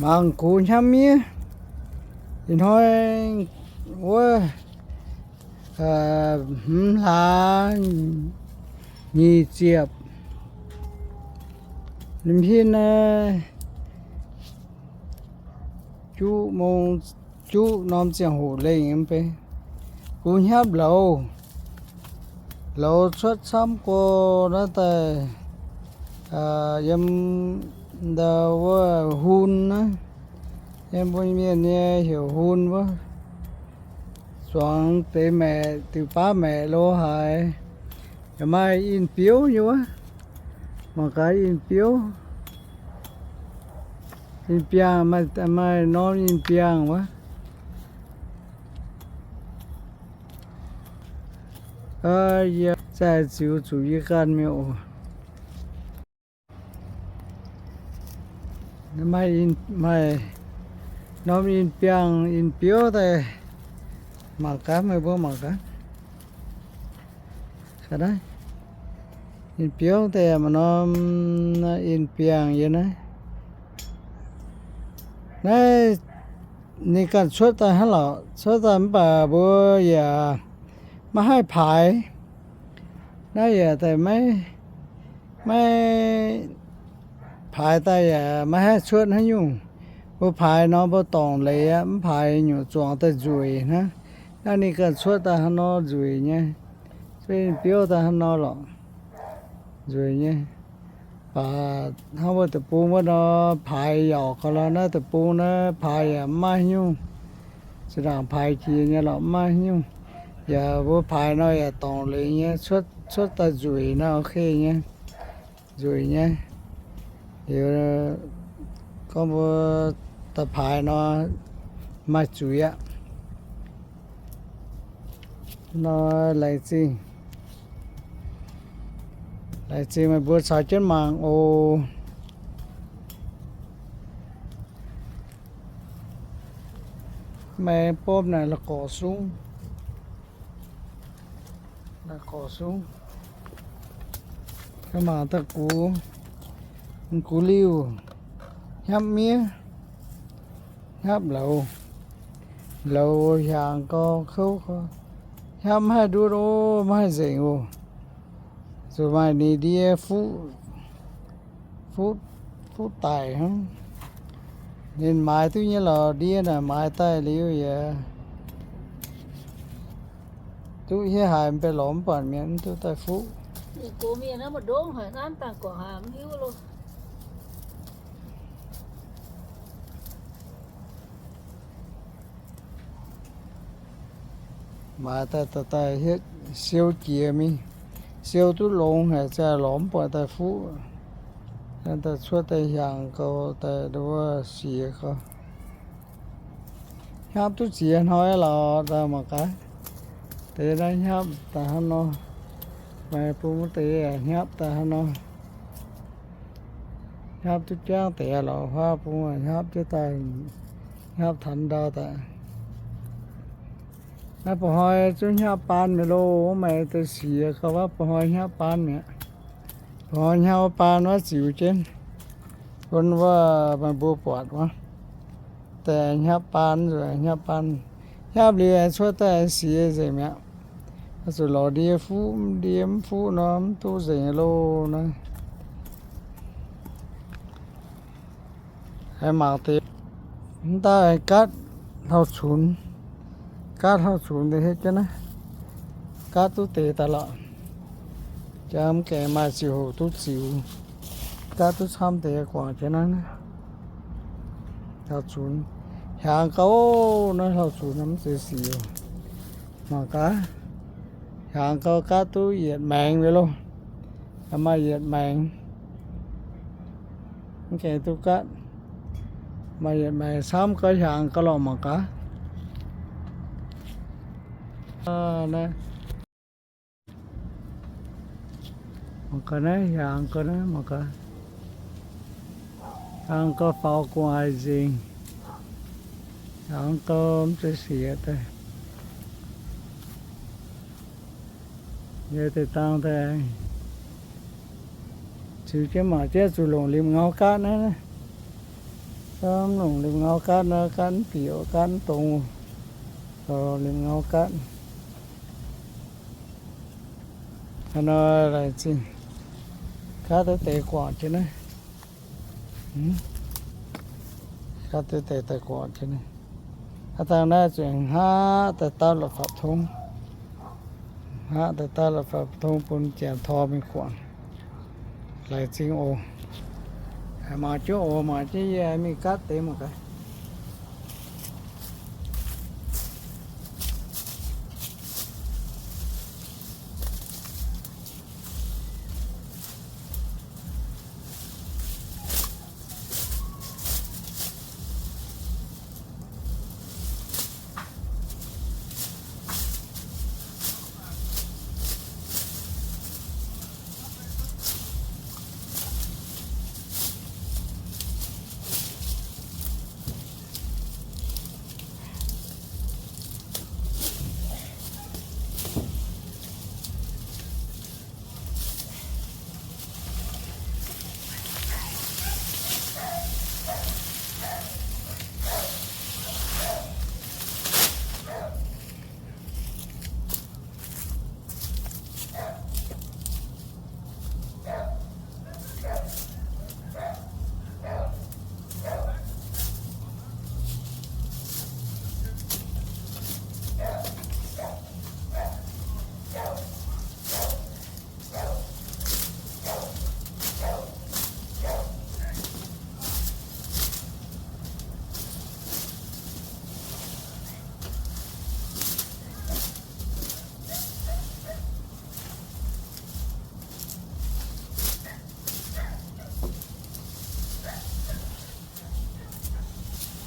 Mangc gux hnyamv miev. Ih hnoi wuov hmz hlaax nyic ziepc, lim hiin naaiv juqv mong, juqv norm ziangh hoc lengh mv bei. Gux hnyapv louz, louz cuotv camv gorx naaiv daaih yiem ndau wuov hun naaiv, yiem mbuo mienh nyei heuc hun wuov. Zuangx deix maeqc, diuc baav maeqc lo haaix, yaac maaih in biouv nyei wuov. Mangc gaax in biouv, in biangh, maaih norm in biangh wuov. Yie zaih ziux zuqc yie ganh mi'aqv oc. Maaih norm in biangh in biouv daaih, mangc gaax, meih mbuo mangc gaax. In biouv daaih maaih norm in biangh yie naaiv. Naaiv ninh ganh cuotv daaih hnangv lorqc, cuotv daaih mv baac mbuo yaac maiv haih paaix. Naaiv yaac daaih maiv, maiv paaix daaih yaac maiv haih cuotv haaix nyungc. Mbuo paaix nor mbuo dorngc leiz aqv, mv paaix nyungc zuangx daaih nzueic hnangv. Naaiv ninh ganh cuotv daaih hnangv nor nzueic nyei. Cuotv in biouv daaih hnangv nor lorqc, nzueic nyei. Baac hnangv wuov deic-bung wuov nor paaix yaac gauh lorz naaiv deic-bung naaiv paaix yaac mv maaih haaix nyungc. Zinh ndaangc paaix jiex nyei lorqc mv maaih haaix nyungc. Yaac mbuo paaix nor yaac dorngc leiz nyei, cuotv, cuotv daaih nzueic nor ok nyei, nzueic nyei. Liuz gorngv mbuo daaih paaix nor maaih zuiz aqv. Nor laengz zingh, laengz zingh meih mbuo caux jienv mangc oc. Maaih bopv naaic la'gorx sungv, la'gorx sungv. Mangc daaih gux, gux liuh, hnyapv miev, hnyapv louz, louz hiaangx gau kouv gau, hnyapv maiv haih ndutv oc, maiv haih nzengc oc. Zuqc maaih ninh ndie fuqv, fuqv, fuqv daic hnangv. Ninh maaiz duqv nyei lorqc, ndie naaic maaiz daaih liuz yaac duqv hietv haic, mv bei lorz mv buatc mi'aqv, mv duqv daaih fuqv. Maaiz daaih, daaih, daaih hietv siou jiex mingh, siou duqv longx haic, ziouc lorz mv buatc daaih fuqv. Daaih cuotv daaih hiaangx gau, daaih wuov siex gau. Hnyapv duqv ziex hnoi lorqc, daaih mangc gaax. Deix naaiv hnyapv daaih hnangv nor. Maaih bung deix hnyapv daaih hnangv nor. Hnyapv duqv jangv deix lorqc, huaav bung hnyapv jienv daaih, hnyapv taux ndau daaih. Naaiv ba'hnoi zungv hnyapv baan mi'aqv loh, maaih deix siex gau, wuov ba'hnoi hnyapv baan mi'aqv. Ba'hnoi hnyapv baan wuov ziux jienv, bun wuov meih mbuo buatc wuov. Deix hnyapv baan, hnyapv baan, hnyapv liuz aengx cuotv daaih aengx siex nzengc mi'aqv. Zuqc lorz ndie fuqv, ndie mv fuqv nor mv duqv nzengc loh naaiv. Aengx mangc deix, mv daaih gaatv hlauv-cunx, gaatv hlauv-cunx deix hietv jienv naaiv, gaatv duqv deix daaih lorqc. Jangx mv gaengh maaih ziouc hoc duqv ziux, gaatv duqv camv deix guangc jienv naaiv. Hlauv-cunx hiaangx gau, naaiv hlauv-cunx mv zeiz sic. Mangc gaax, hiaangx gau gaatv duqv yietc maengx mi'aqv loh. Maaih yietc maengx, mv gaengh duqv gaatv. Maaih yietc maengx camv gau, hiaangx gau lorqc, mangc gaax. Mangc gaax naaiv, hiaangx gau naaiv, mangc gaax. Hiaangx gau faaux gu'nguaaic nzengc. Hiaangx gau mv zeiz siec daaih. Yie deix dangh daaih ziux jienv mangc jienv, zuqc longc limh ngau gaatv naaiv. Mv longc liemh ngau gaatv nor, gaatv mv bieqc, gaatv mv dongz, liemh ngau gaatv. Hnangv nor laengz zingh. Gaatv duqv deix guangc jienv naaiv. Gaatv duqv deix daaih guangc jienv naaiv. Aav dangh naaiv zuqc hngaqv daaih daav la'fapc tongv. Hngaqv daaih daav la'fapc tongv bun janx tor mingh guangc. Laengz zingh oc. Mangc jienv oc, mangc jienv yie mingh gaatv deix mangc gaax.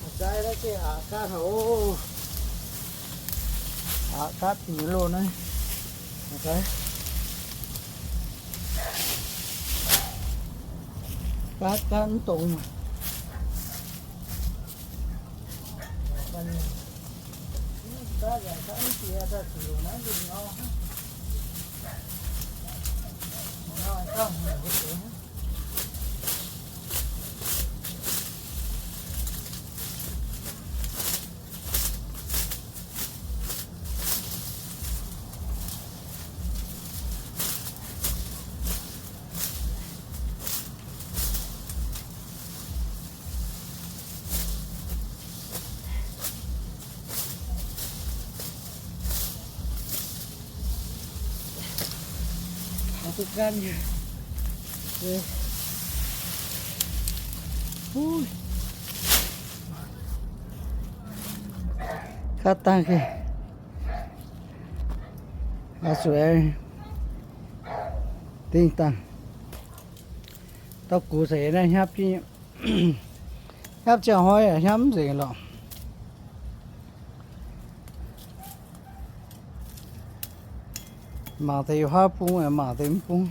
Aqc gaatv haic oc. Aqc gaatv dingc loh naaiv. Gaatv gaatv mv dongz. Gaatv dangh, sueix dingh dangh. Dauh gux se naaiv hnyapv, hnyapv ziangh hnoi yaac hnyapv mv nzengc lorqc. Mangc deix yiem haav bung, mangc deix mv bung.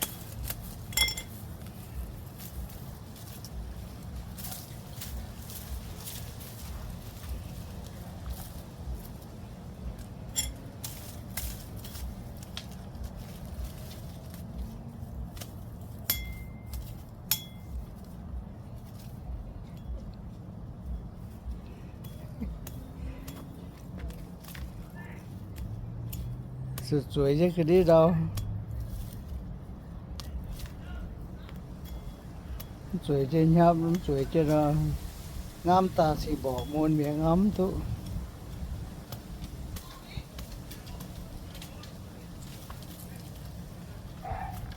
Zuqc zueiz jienv ga'ndiev ndau. Mv zueiz jienv hnyapv, mv zueiz jienv nor, ngamv daaih cing mborqc mun mienh ngamv duqv.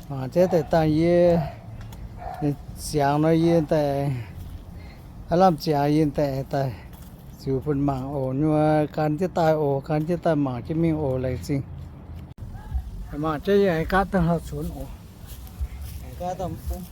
Mangc jienv deix dangh yie ziangx nor yie daaih, aav lamh ziangx yie daaih, daaih ziux bun mangc oc. Nyuoz gan jienv daaih oc, gan jienv daaih mangc jienv mingh oc, laengz zingh. Mangc jienv yie aengx gaatv dangh hlauv-cunx oc. Aengx gaatv dangh mv bung.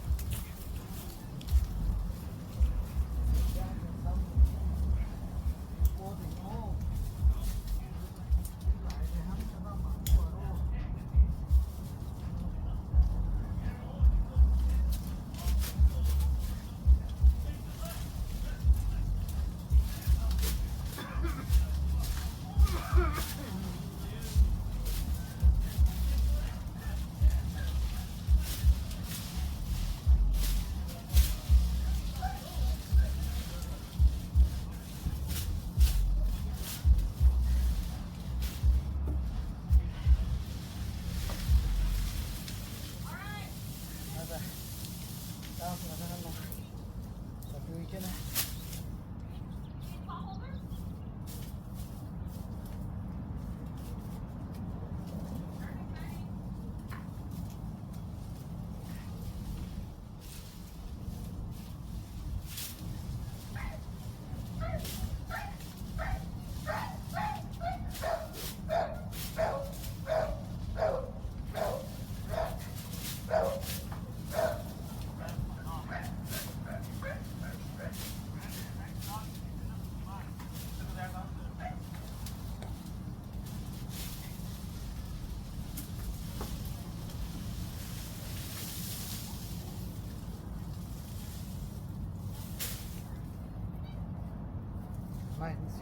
Laengz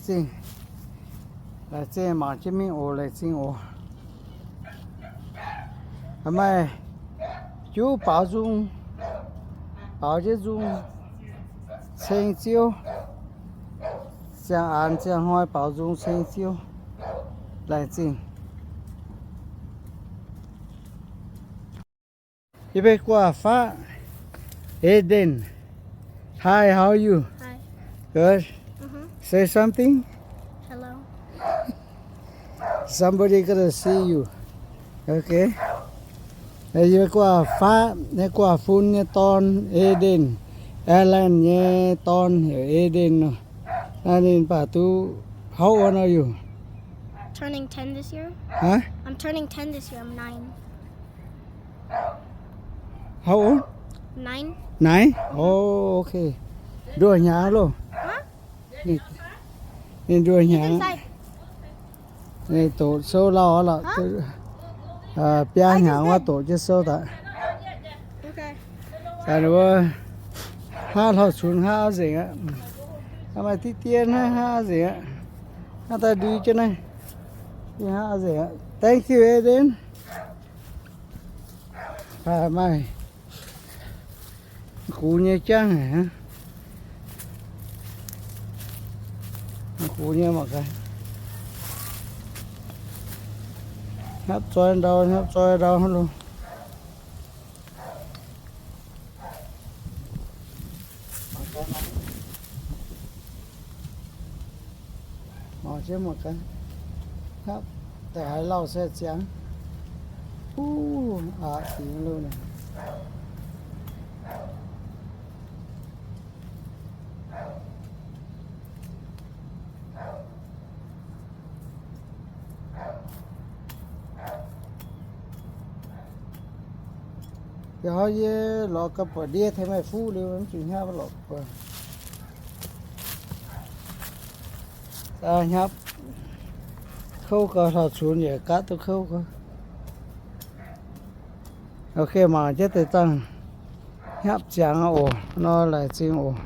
zingh, laengz zingh mangc jienv mingh oc, laengz zingh oc. Maaih juv baaux nzung, baaux jienv nzung ceng Ziouv. Ziangh aanx ziangh hnoi baaux nzung ceng Ziouv. Laengz zingh. Yie mbuo guaax faqv Aiden. Hi, how are you? Hi. Good. Mm-hmm. Say something. Hello. Somebody gonna see you. Okay. Yie guaax faqv, yie guaax fun nyei dorn Aiden. Alan nyei dorn heuc Aiden. Naaiv ninh baac duqv, how old are you? Turning ten this year. Huh? I'm turning ten this year. I'm nine. How old? Nine. Nine? Oh, okay. Nduov hnyangx loh. Huh? Ninh, ninh nduov hnyangx. Inside. Ninh doqc sou lauh lorqc. Huh? Biaa hnyangx wuov doqc jienv sou daaih. Okay. Hnangv hlauv-cunx hnangv auv nzengc aqv. Hnangv maaih diqv dien hnangv, hnangv auv nzengc aqv. Hnangv daaih ndui jienv naaiv. Hnangv auv nzengc aqv. Thank you, Aiden. Maaih gux nyei jangv haic. Gux nyei mangc gaax. Hnapv zoi ndau, hnapv zoi ndau hnangv loh. Mangc jienv mangc gaax. Hnapv daaih haaix lauh se ziangx. Huv, aqc dingx loh naaic. Yie hnoi yie lorz ga'buoc ndiev tengx meih fuqv liuz, mv zuqc hnyav lorqc buo. Hnyav kouv gau, hlauv-cunx yaac gaatv duqv kouv gau. Ok, mangc jienv deix zaangh hnyav ziangx oc. Nor laengz zingh oc.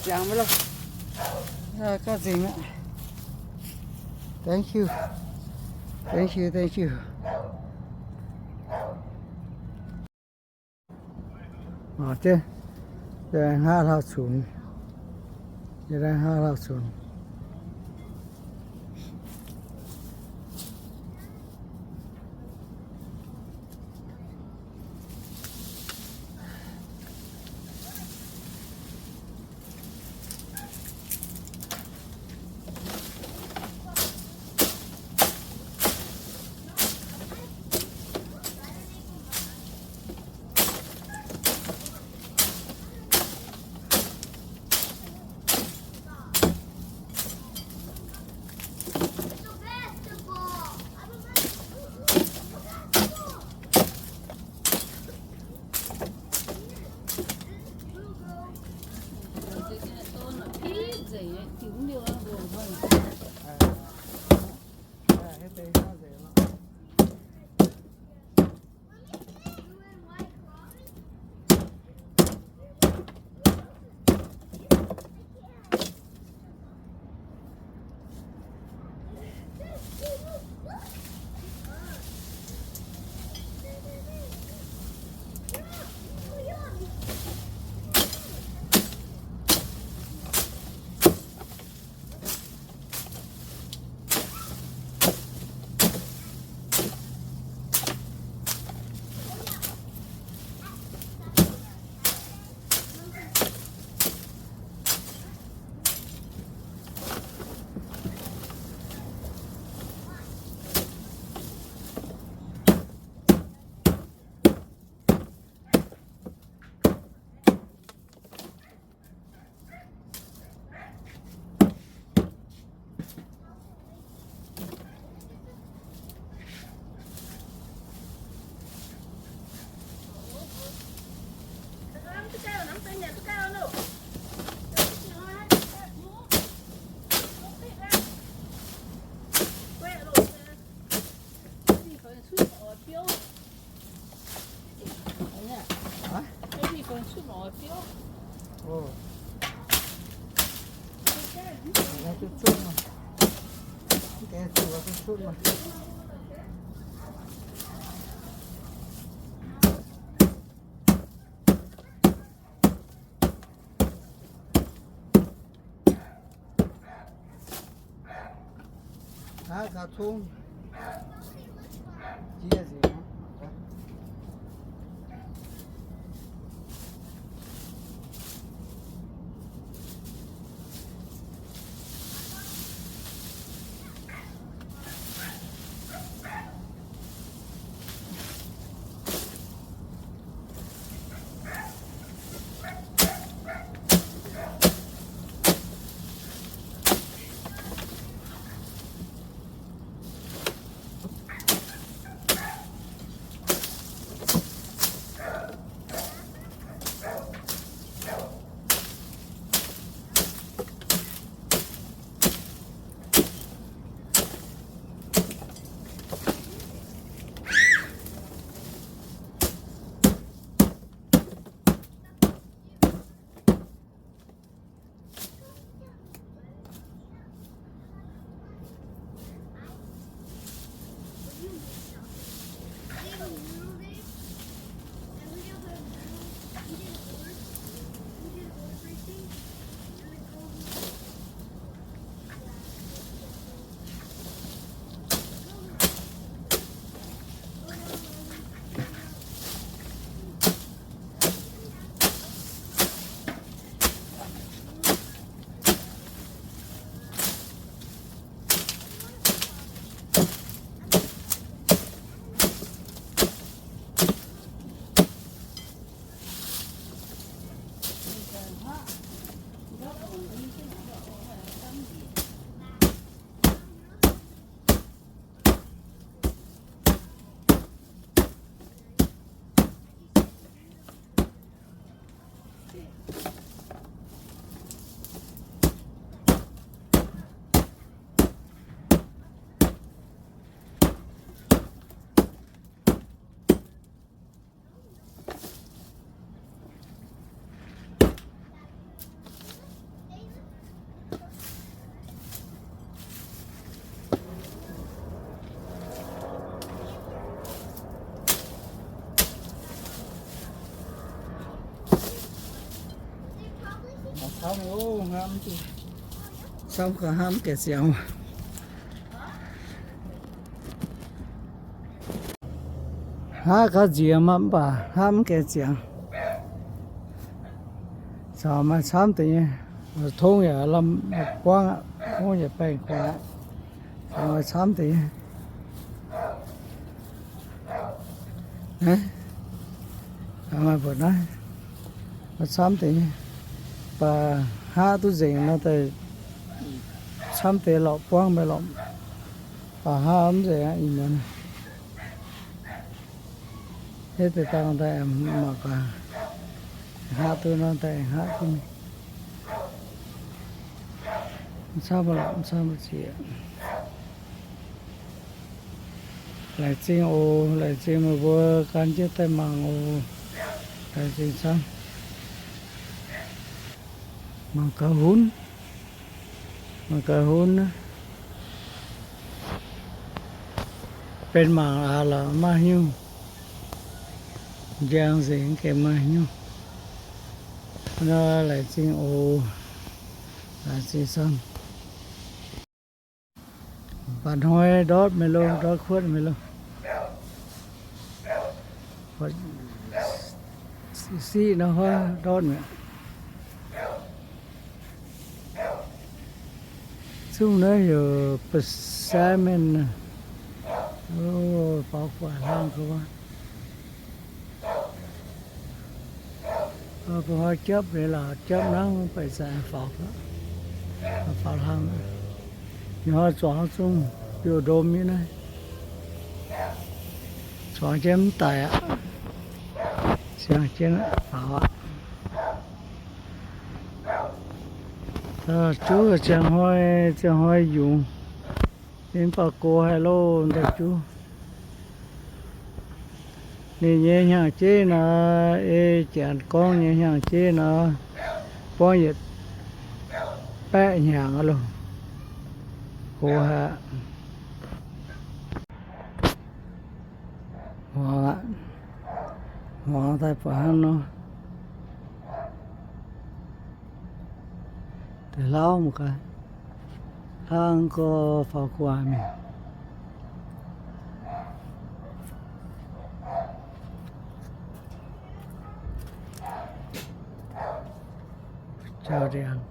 Ziangx maiv lorqc. Gauh nzengc aqv. Thank you. Thank you, thank you. Hnangv hlauv-cunx. Hnangv hlauv-cunx. Aqv, nzaaux cong jiex nzengc. Camv gauh hnamv gaengh ziangx. Hnangv gauh nziex mv baac hnamv gaengh ziangx. Caux maaih camv deix nyei, tongv yaac lamh buangv aqv, tongv yaac baengh kuonx aqv. Caux maaih camv deix nyei. Naaiv, maaih mbuoqc naaiv, maaih camv deix nyei. Baac hngaqv duqv nzengc nor daaih camv deix lorqc, buangv mingh lorqc. Baac hngaqv mv nzengc aqv, ih muonz. Hietv deix dangh daaih mangc gaax, hngaqv duqv nor daaih hngaqv duqv mingh. Mv camv lorqc, mv camv zieqc. Laengz zingh oc, laengz zingh meih mbuo gan jienv daaih mangc oc. Laengz zingh camv. Mangc gaax hunv, mangc gaax hunv. Benx mangc aqv lorqc maiv hiuv. Njang nzengc gengh maiv hiuv. Nor laengz zingh oc, laengz zingh camv. Mba'hnoi ndortv mingh loh, ndortv kuotv mingh loh. Siqv nor huaav ndortv mi'aqv. Zungv naaiv heuc persimmon. Faaux gu'nguaaic hlang gau. Mbuo hnoi japv liuz laaix japv nangv, baeqc zanc faaux, faaux hlang. Ninh hnoi zuangx zungv biouv-ndom nyei naaiv. Zuangx jienv mv daic aqv. Ziangh jienv faaux aqv. Juv ziangh hnoi, ziangh hnoi yungz. Ninh mv baac gox haic loh, daaih juv. Ninh nyei hnyangx-jeiv nor, ei janx gorngv nyei hnyangx-jeiv nor, buangv yietc baeqv hnyangx aqv loh. Gox haic. Hmuangx aqv. Hmuangx daaih buatc hnangv nor. Deix hlauv mangc gaax, hnangv gorx faaux gu'nguaaic mingh. Jauv ndiangx.